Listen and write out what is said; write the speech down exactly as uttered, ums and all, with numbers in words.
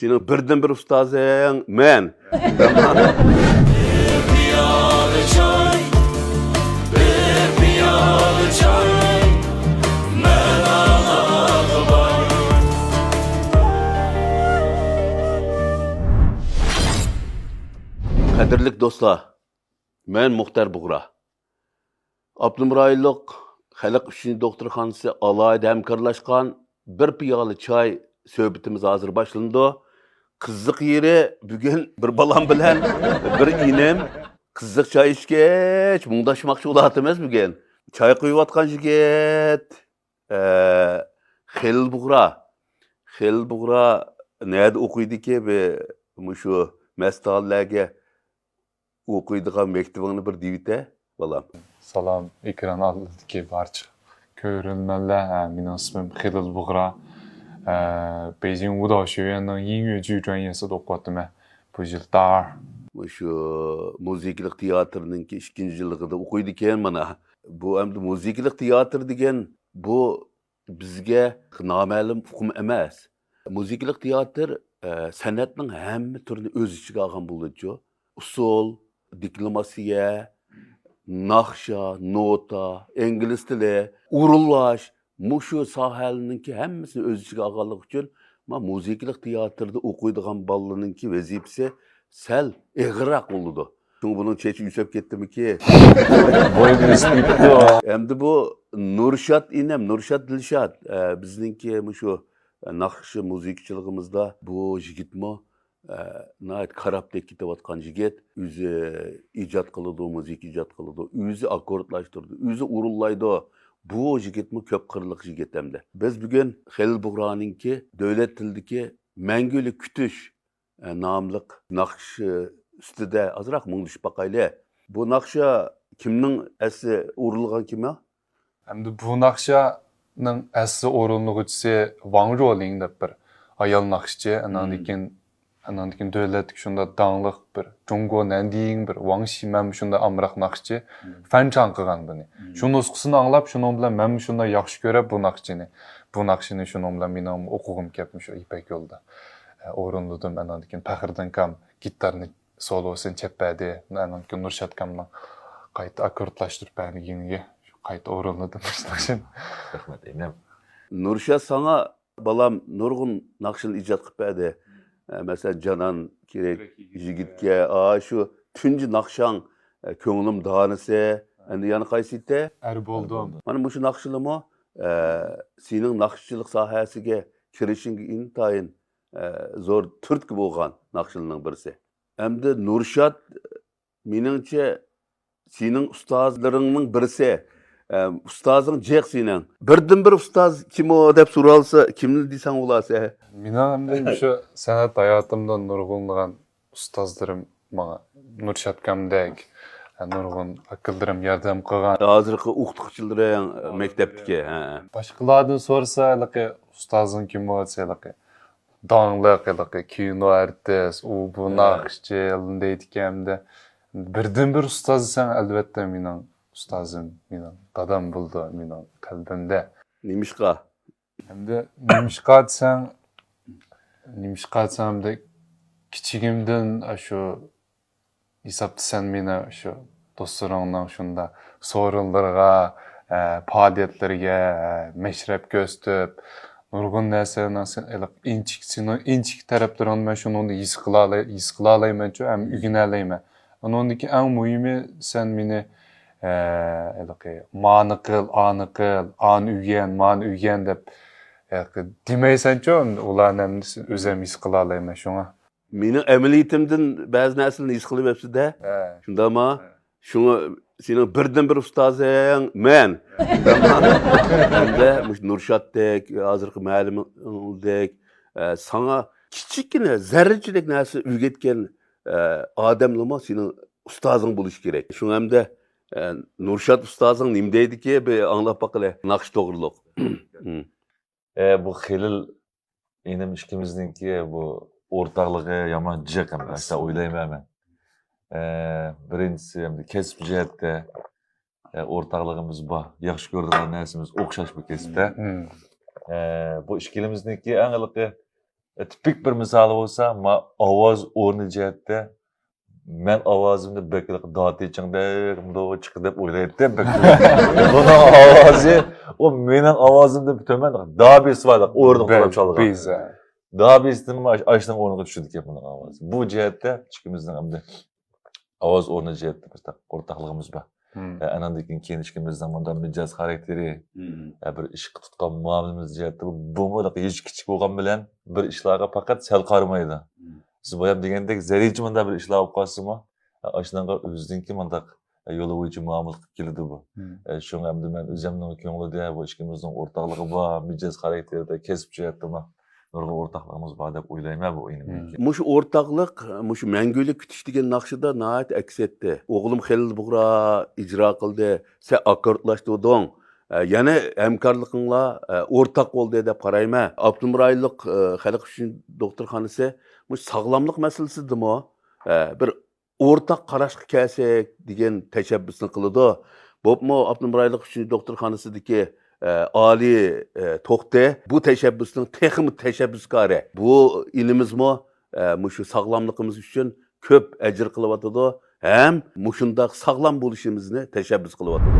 سېنىڭ بىردىنبىر ئۇستازىڭ مەن. بىر پىيالە چاي، بىر پىيالە چاي، مەن ئاڭلاپ باي. قەدىرلىك دوستلار، مەن مۇختەر بۇغرا. ئاپتونوم رايونلۇق خەلق ئۈچىنچى دوختۇرخانىسى ئالاھىدە ھەمكارلاشقان بىر پىيالە چاي سۆھبىتىمىز ھازىر باشلىنىدۇ. قىزىق يېرى، بۈگۈن بىر بالام بىلەن بىر ئىنىم قىزىق چاي ئىچكەچ مۇڭداشماقچى بولاتىمىز بۈگۈن. چاي قۇيۇۋاتقان يىگىت، ئە، خېلىل بۇغرا. خېلىل بۇغرا نەدە ئوقۇيدىكى؟ بى-، مۇشۇ مەستانىلەرگە ئوقۇيدىغان مەكتىۋىڭنى بىر دېيىۋېتە، بالام. سالام، ئېكران ئالدىدىكى بارچە كۆرۈرمەنلەر. ھە، مېنىڭ ئىسمىم خېلىل بۇغرا. ھە، بېيجىڭ ۋۇداۋ شۆيۈەننىڭ يىڭيۈ جۈ جۇەنيېسىدا ئوقۇۋاتىمەن. بۇ يىل تار. مۇشۇ مۇزىكىلىق تىياتىرنىڭكى ئىككىنچى يىللىقىدا ئوقۇيدىكەن مانا. بۇ ئەمدى مۇزىكىلىق تىياتىر دېگەن بۇ بىزگە نامەلۇم ئۇقۇم ئەمەس. مۇزىكىلىق تىياتىر، ئە، سەنئەتنىڭ ھەممە تۈرىنى ئۆز ئىچىگە ئالغان بولىدۇ. ئۇسسۇل، دېكلاماتسىيە، ناخشا، نوتا، ئىنگلىز تىلى، ئورۇنلاش، مۇشۇ ساھەلەرنىڭكى ھەممىسىنى ئۆز ئىچىگە ئالغانلىقى ئۈچۈن، مانا مۇزىكىلىق تىياتىردا ئوقۇيدىغان بالىلارنىڭكى ۋەزىپىسى سەل ئېغىرراق بولىدۇ. شۇڭا بۇنىڭ چېچى ئۆسۈپ كەتتىمىكى؟ بويى ئۆسۈپ كېتىپتۇ. ئەمدى بۇ نۇرشات ئىنىم، نۇرشات دىلشات، ئە، بىزنىڭكى مۇشۇ ناخشا مۇزىكىچىلىقىمىزدا بۇ يىگىتمۇ، ئە، ناھايىتى كارابدەك كېتىۋاتقان يىگىت. ئۆزى ئىجاد قىلىدۇ، مۇزىكا ئىجاد قىلىدۇ، ئۆزى ئاككوردلاشتۇرىدۇ، ئۆزى ئورۇنلايدۇ. بۇ يىگىتمۇ كۆپ قىرلىق يىگىت ئەمدى. بىز بۈگۈن خېلىل بۇغرانىڭكى دۆلەت تىلىدىكى مەڭگۈلۈك كۈتۈش ئە، ناملىق ناخشا ئۈستىدە ئازراق مۇڭدىشىپ باقايلى. بۇ ناخشا كىمنىڭ ئەسلى ئورۇنلىغان كىم؟ ئەمدى بۇ ناخشانىڭ ئەسلى ئورۇنلىغۇچىسى ۋاڭ رولىڭ دەپ بىر ئايال ناخشىچى. ئاناندىن كېيىن، ئاناندىن كېيىن دۆلەتتىكى شۇنداق داڭلىق بىر جۇڭگو نەندىيىڭ بىر ۋاڭ شىمەن شۇنداق ئامراق ناخشىچى فەنچاڭ قىلغان بۇنى. شۇ نۇسخىسىنى ئاڭلاپ، شۇنىڭ بىلەن مەنمۇ شۇنداق ياخشى كۆرۈپ بۇ ناخشىنى، بۇ ناخشىنى شۇنىڭ بىلەن مېنىڭ ئوقۇغۇم كەپ مۇشۇ يىپەك يولىدا. ئورۇنلىدىم. ئاناندىن كېيىن پەخرىدىن كام گىتارنى سولوسىنى چېلىپ بەردى. ئاناندىن كېيىن نۇرشات كامنىڭ قايتا ئاككوردلاشتۇرۇپ بەرگىنىگە قايتا ئورۇنلىدىم. رەھمەت، ئىنىم. نۇرشات، ساڭا بالام نۇرغۇن ناخشىلار ئىجاد قىلىپ بەردى. ئە، مەسىلەن، جانان كېرەك يىگىتكە، ئا، شۇ تۇنجى ناخشاڭ، ئە، كۆڭلۈم دانىسى، ئەمدى يەنە قايسى ئىدى؟ ئەر بولدۇم. مانا مۇشۇ ناخشىلارمۇ، ئە، سېنىڭ ناخشىچىلىق ساھەسىگە كىرىشىڭگە ئىنتايىن، ئە، زور تۈرتكە بولغان ناخشىلارنىڭ بىرسى. ئەمدى نۇرشات، مېنىڭچە، سېنىڭ ئۇستازلىرىڭنىڭ بىرسى. ئە، ئۇستازىڭ جىق سېنىڭ. بىردىنبىر ئۇستاز كىم ئۇ دەپ سورالسا، كىمنى دېسەڭ بولاسە؟ مېنىڭ ئەمدى مۇشۇ سەنئەت ھاياتىمدا نۇرغۇنلىغان ئۇستازلىرىم ماڭا نۇرشات كامدەك، نۇرغۇن ئاكىلىرىم ياردەم قىلغان. ھازىرقى ئوقۇتقۇچىلىرىڭ مەكتەپتىكى، ھە. باشقىلاردىن سورىسا، ھېلىقى ئۇستازىڭ كىم بولسا، ھېلىقى داڭلىق، ھېلىقى كىنو ئارتىس، ئۇ بۇ ناخشىچى دەيدىكەن. ئەمدى بىردىنبىر ئۇستاز دېسەڭ، ئەلۋەتتە، مېنىڭ ئۇستازىم، مېنىڭ دادام بولىدۇ، مېنىڭ قەلبىمدە. نېمىشقا؟ ئەمدى نېمىشقا دېسەڭ، نېمىشقا دېسەڭ، ئەمدى كىچىكىمدىن ئاشۇ ھېسابتا سەن مېنى شۇ دوستلىرىڭنىڭ شۇنداق سورۇنلىرىغا، ئە، پائالىيەتلىرىگە، ئە، مەشرەپ كۆرسىتىپ، نۇرغۇن نەرسىلەرنىڭ سېنىڭ ئىنچىكە، سېنىڭ ئىنچىكە تەرەپلىرىڭنى مەن شۇنىڭدا ھېس قىلالاي-، ھېس قىلالايمەنچۇ ھەم ئۆگىنەلەيمەن. ئۇنىڭدىكى ئەڭ مۇھىمى، سەن مېنى، ئە، ھېلىقى مانى قىل، ئانى قىل، ئانى ئۆگەن، مانى ئۆگەن دەپ، ھېلىقى دېمەيسەنچۇ، ئۇلارنى ھەممىسىنى ئۆزۈم ھېس قىلالايمەن شۇڭا. مېنىڭ ئەمەلىيىتىمدىن بەزى نەرسىلەرنى ھېس قىلىۋەپسىز-دە. ھە. شۇنداقما؟ ھە. شۇڭا سېنىڭ بىردىنبىر ئۇستازىڭ مەن. ھەمدە مۇشۇ نۇرشاتتەك، ھازىرقى مۇئەللىمىڭدەك، ئە، ساڭا كىچىككىنە زەررىچىلىك نەرسە ئۆگەتكەن، ئە، ئادەملىمۇ سېنىڭ ئۇستازىڭ بولۇشى كېرەك. شۇڭا ھەمدە، ئە، نۇرشات ئۇستازىڭ نېمە دەيدىكى، بىر ئاڭلاپ باقىلى، ناخشا توغرۇلۇق. ئە، بۇ خېلىل ئىنىم ئىككىمىزنىڭكى بۇ ئورتاقلىقى يامان جىق ئەمەس دەپ ئويلايمەن مەن. ئە، بىرىنچىسى، ئەمدى كەسىپ جەھەتتە، ئە، ئورتاقلىقىمىز بار. ياخشى كۆرىدىغان نەرسىمىز ئوخشاش بۇ كەسىپتە. مم. ئە، بۇ ئىككىلىمىزنىڭكى ئەڭ ھېلىقى، تىپىك بىر مىسالى بولسا، ما ئاۋاز ئورنى جەھەتتە مەن ئاۋازىمنى بەكرەك داتىچىڭدەك چىقتى دەپ ئويلايتتىم. بۇنىڭ ئاۋازى، ئۇ مېنىڭ ئاۋازىمدىن تۆۋەن، دا بېسى بار، ئورنىغا قاراپ چالغان. بېسى. دا بېسىدىن ئاشنىڭ ئورنىغا چۈشىدىكەن بۇنىڭ ئاۋازى. بۇ جەھەتتە ئىككىمىزنىڭ ئەمدى ئاۋاز ئورنى جەھەتتە بىر ئورتاقلىقىمىز بار. مم. ئە، ئاناندىن كېيىن، كېيىن ئىككىمىزنىڭ مۇنداق مىجەز خاراكتېرى، مم. ئە، بىر ئىشقا تۇتقان مۇئامىلىمىز جەھەتتە بۇ، بۇمۇ ھېچ كىچىك بولغان بىلەن بىر ئىشلارغا پەقەت سەل قارىمايدۇ. مم. سىز بايام دېگەندەك، زەررىچە مۇنداق بىر ئىشلار بولۇپ قالسىمۇ، ئە، ئاشۇنىڭغا ئۆزىدىنكى مۇنداق، ئە، يولى بويىچە مۇئامىلە قىلىپ كېلىدۇ بۇ. مم. ئە، شۇڭا ئەمدى مەن ئۆزۈمنىڭ كۆڭلىدە بۇ ئىككىمىزنىڭ ئورتاقلىقى بار، مىجەز خاراكتېرىدە، كەسىپ جەھەتتىمۇ نۇرغۇن ئورتاقلىقىمىز بار دەپ ئويلايمەن بۇ ئىنىمنىڭكى. مۇشۇ ئورتاقلىق، مۇشۇ مەڭگۈلۈك كۈتۈش دېگەن ناخشىدا ناھايىتى ئەكس ئەتتى. ئوغلۇم خېلىل بۇغرا ئىجرا قىلدى، سەن ئاككوردلاشتۇردۇڭ. ئە، يەنە ھەمكارلىقىڭلار، ئە، ئورتاق بولدى دەپ قارايمەن. ئاپتونوم رايونلۇق، ئە، خەلق ئۈچۈن دوختۇرخانىسى مۇشۇ ساغلاملىق مەسىلىسىدىمۇ، ئە، بىر ئورتاق قاراشقا كەلسەك دېگەن تەشەببۇسنى قىلىدۇ. بولۇپمۇ ئاپتونوم رايونلۇق ئۈچىنچى دوختۇرخانىسىدىكى، ئە، ئالىي، ئە، توختى بۇ تەشەببۇسنىڭ تېخىمۇ تەشەببۇسكارى. بۇ ئىنىمىزمۇ، ئە، مۇشۇ ساغلاملىقىمىز ئۈچۈن كۆپ ئەجىر قىلىۋاتىدۇ ھەم مۇشۇنداق ساغلام بولۇشىمىزنى تەشەببۇس قىلىۋاتىدۇ.